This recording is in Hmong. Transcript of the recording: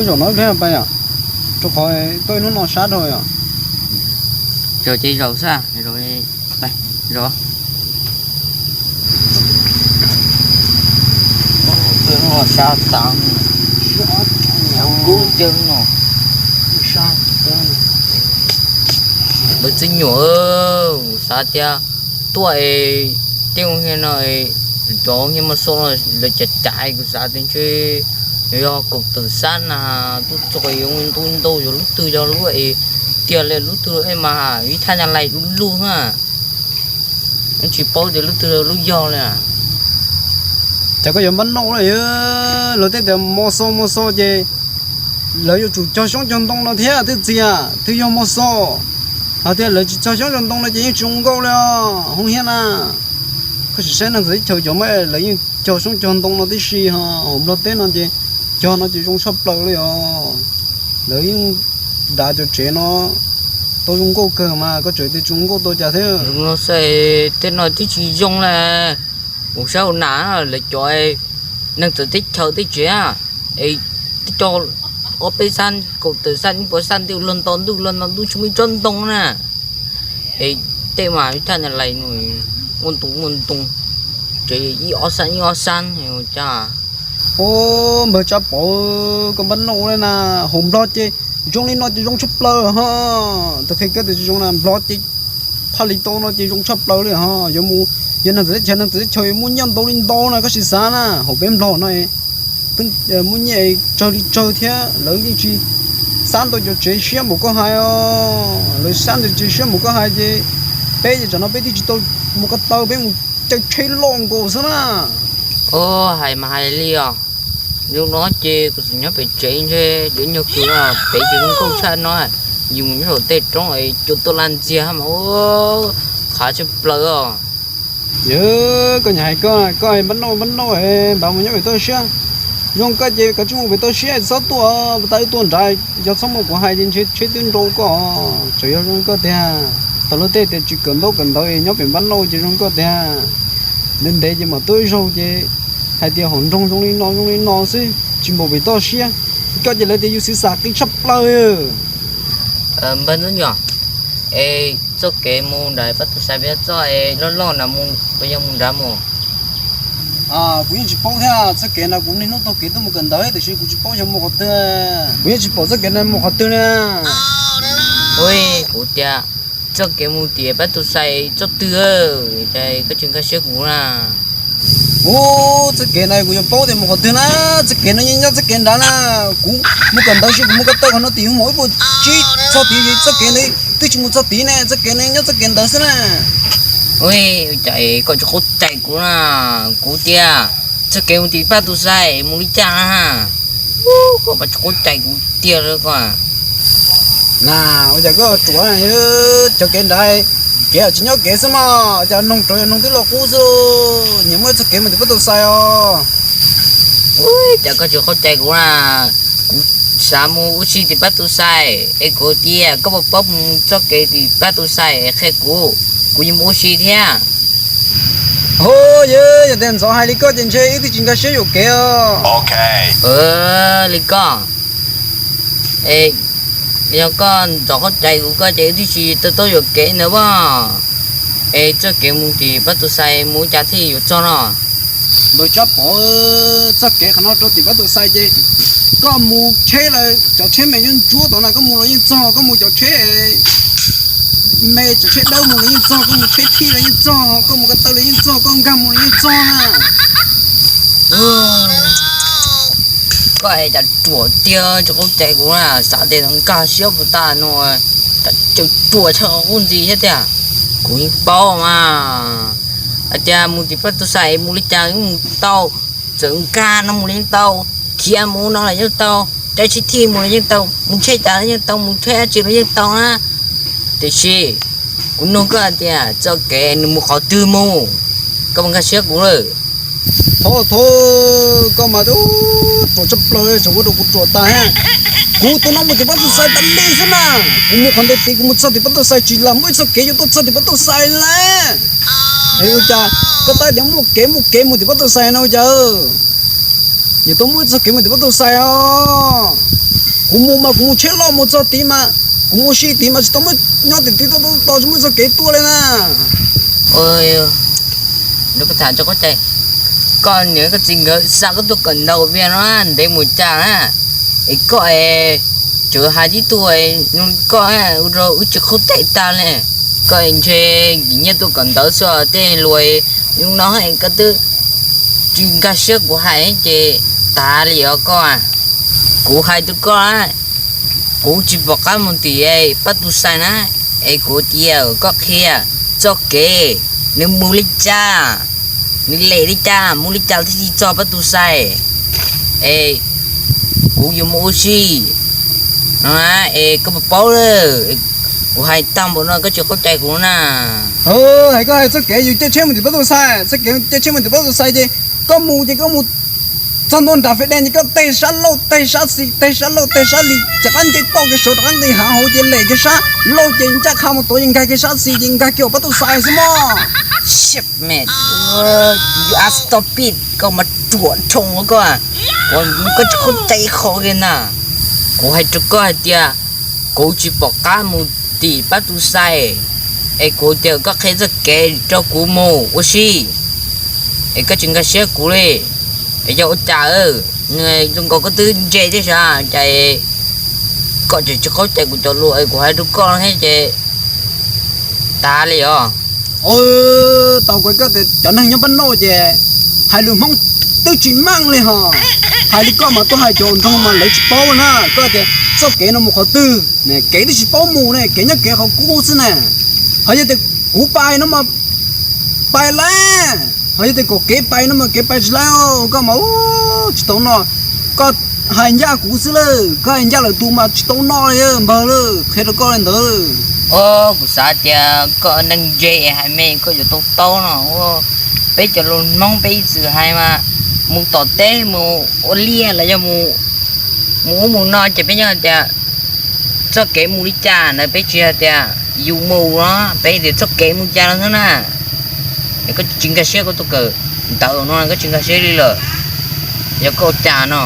Zaum no ib pliag pais yom, rau qhov tuaj ib hnub no sab dhau yom. Zaum ces zaum xwb, zaum, zaum. Sab tas, kub cawv no. Lawv txiv nyuam, xav tias tuaj es tej hauv hias no, cov hauv hias mos xos no lawv cav cav, kuv xav tias ntshe yog kaum tawm xab na, tuaj txog es ntau ntau yog lub twg yog lub es tiag li, lub twg es mas ib thaj nyaj lais lub lub na. Tsis paub tias lub twg lub yog li. Cas koj yuav npab nauj li, luag tej tias mos xos mos xos ces lawv yuav tsum cog xyoob cog ntoo no thiab thiaj txias thiaj yog mos xos. Hos tias lawv tsis cog xyoob cog ntoo no ces yeej tsis zoo nkauj li os hauv hias na. Koj sim saib neeg txawv teb chaws cov mas lawv yeej cog xyoob cog ntoo no tib si, ho hauv Nplog teb no ces cog no ces zoo tshaj plaws li os. Lawv yeej dav cov tsev no tau zoo nkauj kawg mas koj tseem tias tsis zoo nkauj tau cas thiab. Tej no twb tsis zoo li. Kuv saib ua nas lawv cov neeg txawv teb chaws tej tsev es tej co ob peb xab kaum tawm xab ib puas xab nti luag nto ntuj luag nto ntuj tsis muaj ib tsob ntoo na. Es tej mas ib thaj nyaj lais no muaj ntoo muaj ntoo, tsev ib ob xab ib ob xab cas. Ua npawg Tsab Pov, koj npab nauj li na, hauv Nplog ces zoo li no ces zoo tshaj plaws ho. Tus qhia koj tias tsis zoo na, Nplog ces phaj li tau no ces zoo tshaj plaws li ho. Yuav mus, yog neeg txawv teb chaws neeg txawv teb chaws muaj nyiaj ntau li ntau na koj sim xav na, hauv peb Nplog no muaj nyiaj tsawg li tsawg thiab lawv yeej tsis xab ntau cov tsev siab npaum koj hais os. Lawv xab ntau tsev siab npaum koj hais ces peb ces tsam no peb twb tsis tau mus ko taw, peb mus caij tsheb loj nkaus xwb na. Hais mas hais li os, zoo no ces kuv txawm nyob pem tsev ntshe yuav nyuag kws pem ces zoo nkauj tshaj no. Yus mus nyob saum tej roob es cua tuaj laj ntxiag mas qhav tshaj plaws os. Yog koj nyiam hais koj, koj npab nauj npab nauj npam mus nyob pem toj siab. Zoo koj ces kav tsij mus pem toj siab txhob tuaj, puas tas wb tuaj nrad, yog txhob muaj kuv hais ces ntshe tsheb twb nrau koj. Tseem yog zoo koj tiag, tau luag tej tias tsis kawm ntaub kawm ntawv nyob pem npab nauj ces zoo koj tiag. Ntev ntev ces mam tuaj ib zaug ces hais tias hauv nroog zoo li no zoo li no xwb tsis npaum pem toj siab. Koj ces lawv tias yus xwv xam qis tshaj plaws. Npawg Ntxub Nyuam, es txoj kev mus nram Pab Tus Xais peb txoj es loj loj na, puas yog mus nrad mus? Kuv yeej tsis paub thiab, txoj kev no kuv niaj hnub taug kev tuaj mus kawm ntawv tiam sis kuv tsis paub yog mus qhov twg. Kuv yeej tsis pom txoj kev no mus qhov twg li. Ua, kuv tias txoj kev mus tim Pab Tus Xais txoj twg, cas koj tsis nkag siab kuv na? Ub, txoj kev no kuv yuav paub tias mus qhov twg na, txoj kev no yeej nyob txoj kev nrad na. Kuv mus kawm ntawv sis kuv mus ko taw qhov no tim mus ib puas tsib txog tid, txoj kev ntawd twb tsis mus txog tid ne, txoj kev no nyob txoj kev ntawd xwb na. Ua, cas koj tsis qaug cai kuv na, kuv tias txoj kev mus tim Pab Tus Xais mus li cas na. Koj mas tsis qaug cai kuv tiag li koj. Na, ua cas koj ruam, cov kev nrad kev tsis nyob kev xwb mas, cas noog rau yog noog twb los qub xwb, nyias muaj txoj kev mus tim Pab Tus Xais os. Ua, cas koj tsis qaug cai kuv na, kuv xav mus ua si tim Pab Tus Xais es kuv tias koj puas paub mus txoj kev tim Pab Tus Xais es qhia kuv, kuv yuav mus ua si thiab. Ho, yog, yog tias ntxov hais li koj ces ntshe wb twb tsis nkag siab yuam kev os. Li koj, es yog koj ntxov qaug cai kuv koj ces wb twb tsis tau tuaj yuam kev ntawd as. Es txoj kev mus tim Pab Tus Xais mus ua cas thiaj yuav txog no? Npawg Tsab Pov, txoj kev qhov no rau tim Pab Tus Xais ces koj mus tsheb lawm, cov tsheb me nyuaj ntsuab tod na koj mus los yeej txog, koj mus cov tsheb me, cov tsheb dawb mus los yeej txog, koj mus tsheb thij los yeej txog, koj mus ko taw los yeej txog, koj nkag mus los yeej txog na. Koj es cas ruam tiag, tsis qaug cai kuv na, xav tias nkag siab puas tas no, cas ruam tshaj qhov qub ntxiv thiab tiag. Kuv yeej paub mas, hais tias mus tim Pab Tus Xais mus li cas yeej mus tau, txawm nkag no mus los yeej tau, khiav mus no los yeej tau, caij tsheb thij mus los yeej tau, mus tsheb cas los yeej tau, mus tsheb dab tsi los yeej tau na. Tiam sis kuv nug koj hais tias txoj kev nws mus qhov twg mus, koj puas nkag siab kuv lawm? Thov, thov, koj mas ruam tshaj plaws, tseem ua rau kuv ruam tas. Kuv tus no mus tim Pab Tus Xais tas li xwb na. Kuv mus qhov ntev tid kuv mus txog tim Pab Tus Xais tsis lam muaj ib txoj kev yuav tuaj txog tim Pab Tus Xais li. Es ua cas koj tab tias muaj kev muaj kev mus tim Pab Tus Xais no ua cas yuav tau muaj ib txoj kev mus tim Pab Tus Xais os? Kuv mus mas kuv mus tsheb loj mus txog tid mas, kuv mus ua si tid mas tsis tau muaj, nyob tim tid tau tsis muaj txoj kev tuaj li na. Rau koj tham tso koj cai, koj niam koj txiv nkawd xa koj tuaj kawm ntawv Vias no ntev mus cas na, es koj es tseem hais tib tug, koj ua rau wb tsis qhov cai tag li. Koj ntshe nkim nyiaj tuaj kawm ntawv xwb, tej lus no koj twb tsis nkag siab kuv hais ces tas li os koj. Kuv hais rau koj, kuv tsis pom qab mus tim pab tus xais na, es kuv tias koj qhia txoj kev, nws mus li cas, nws lem li cas, mus li cas thiaj li txog pab tus xais, es kuv yuav mus ua si no, es koj puas paub lawm. Kuv hais tag npaum no koj tsis qhov cai kuv na. Hais koj hais txoj kev yus caij tsheb mus tim pab tus xais, txoj kev caij tsheb mus tim pab tus xais ces koj mus ces koj mus txog ntua nram fais dej ces koj teg sab laug teg sab xis, teg sab laug teg sab lis, rov qab nce toj kev saud rov qab nqis hav hauv ces lem kiag sab laug ces ncaj qha mus tod ces nkag kiag sab xis ces nkag kiag pab tus xais xwb mog. Shit, man, you are stupid, koj mas ruam dhau koj, koj tsis qhov cai qhov li na. Kuv hais rau koj hais tias kuv tsis pom qab mus tim pab tus xais, es kuv tias koj qhia txoj kev rau kuv mus ua si, es koj tsis nkag siab kuv li. Es yog ua cas, nws zoo nkaus koj twb ntse thiab sav cas koj tseem tsis qhov cai kuv cov lus es kuv hais rau koj thiab ces tas li os. Tau kuv koj tias cov neeg nyob pab no ces hais lus Hmoob twb tsis meej li hos. Hais li koj mas tuaj hais cov nroog mas lawv tsis paub na. Koj tias txoj kev no mus qhov twg, kev twb tsis paub mus ne, kev nyob kev qhov kub xwb na. Ho yog tias kuv pais no mas pais lawm, ho yog tias kom kev pais no mas kev pais tsis lawm. Koj mas tsis tau noj, koj hais ncaj kuv xwb lawm, koj hais ncaj lawm tus mas tsis tau noj li npawg lawm, qhia rau koj li ntawd. Kuv xav tias koj neeg ntse hais me koj yuav tau taub no. Peb cov lus Hmoob peb ib txwm hais mas mus tom teb mus ua liaj los yog mus ub mus no ces peb nyob hais tias txoj kev mus li cas ntawd, peb tsis hais tias yus mus no, peb tias txoj kev mus cas no xwb na. Es koj tsis nkag siab koj tuaj kawm ntawv no koj tsis nkag siab li lawm, yog koj ua cas no?